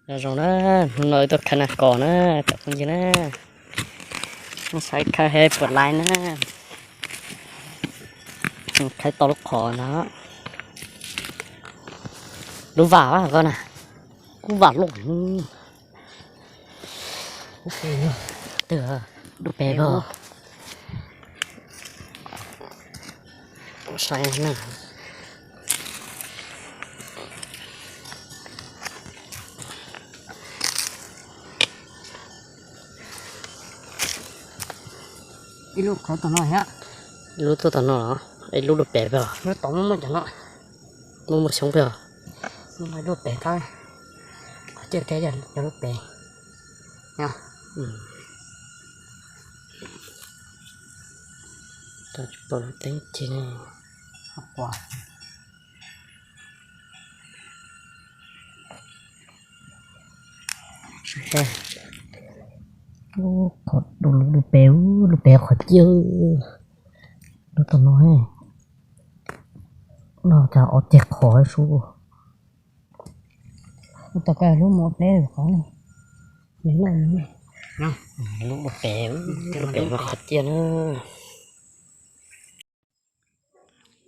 Nyob zoo na, hnub no wb tuaj khawb nas kos na, cov phooj ywg na. Saib khawb he puas laib na. Khawb tau lub qhov no. Lub vam koj na, lub vam loj. Twg, dub pem koj. Saib na. Ib lub qhov tom no thiab. Ib lub tuaj tom no los, ib lub dub pem koj. Lub tom muaj muaj cov no. Muaj muaj xyoob pem os. Muaj ib lub pem thab. Qhov ciaj thiab yog lub pem. Tsis pom lub teeb ceg. Lub qhov, lub pem, lub pem qhov ciaj. Lub tom no, no cas ob ceg qhov sub. Tom koj lub mus pleb qhov. Lub pem, lub pem qhov ciaj na.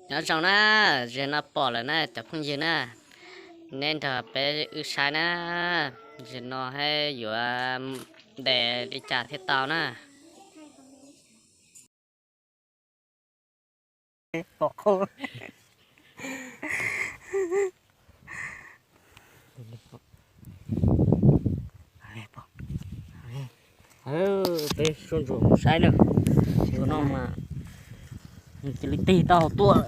Nyob zoo na, zaum no pom lawm na cov phooj ywg na, nej nrog peb wb saib na, zaum no thiaj yuav ntes li cas thiaj tau na. Peb soj ntsuam mus saib na, ua no mas cia li tig taub hau tuaj.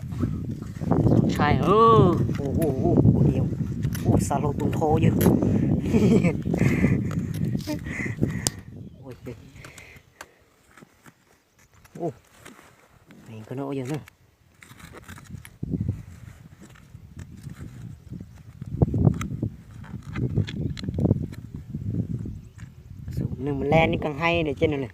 Ntshai, ua li, ua xa hlau tu nrho yawg. Ua, koj no ua yawg na. Nws mus le nws koj haib nws cia nws.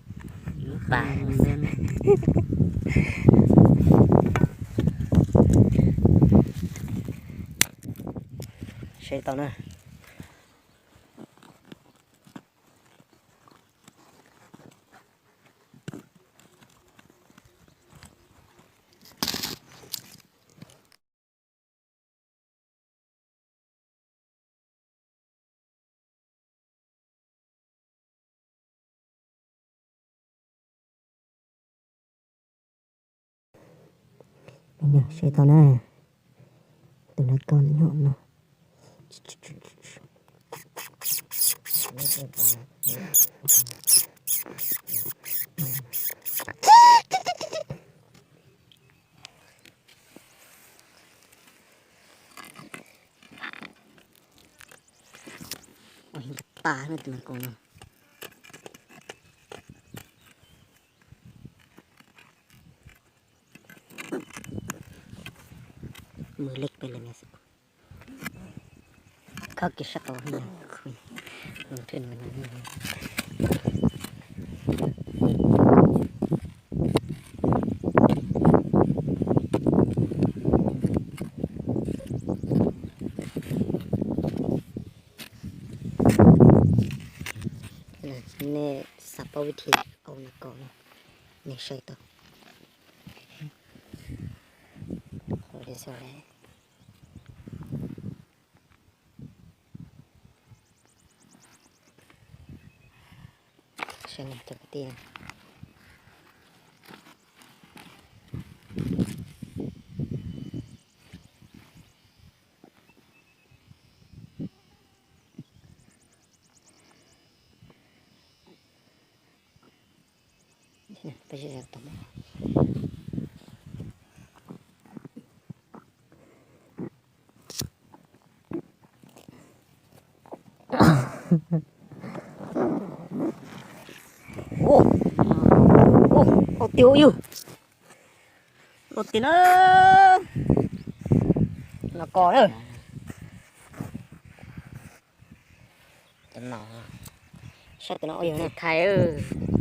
Saib tau na. Saib tau na, tus nas kos nyob no. Tas na tus nas kos no. Mws lej pem lawm na. Khob kiag sab tod. Nej xav paub vib thi ua nas kos no, nej saib tau. Saib cov kwv tij. Ua tiag yug, ua tiag na, nas kos na. Saib tus no ua yog thais.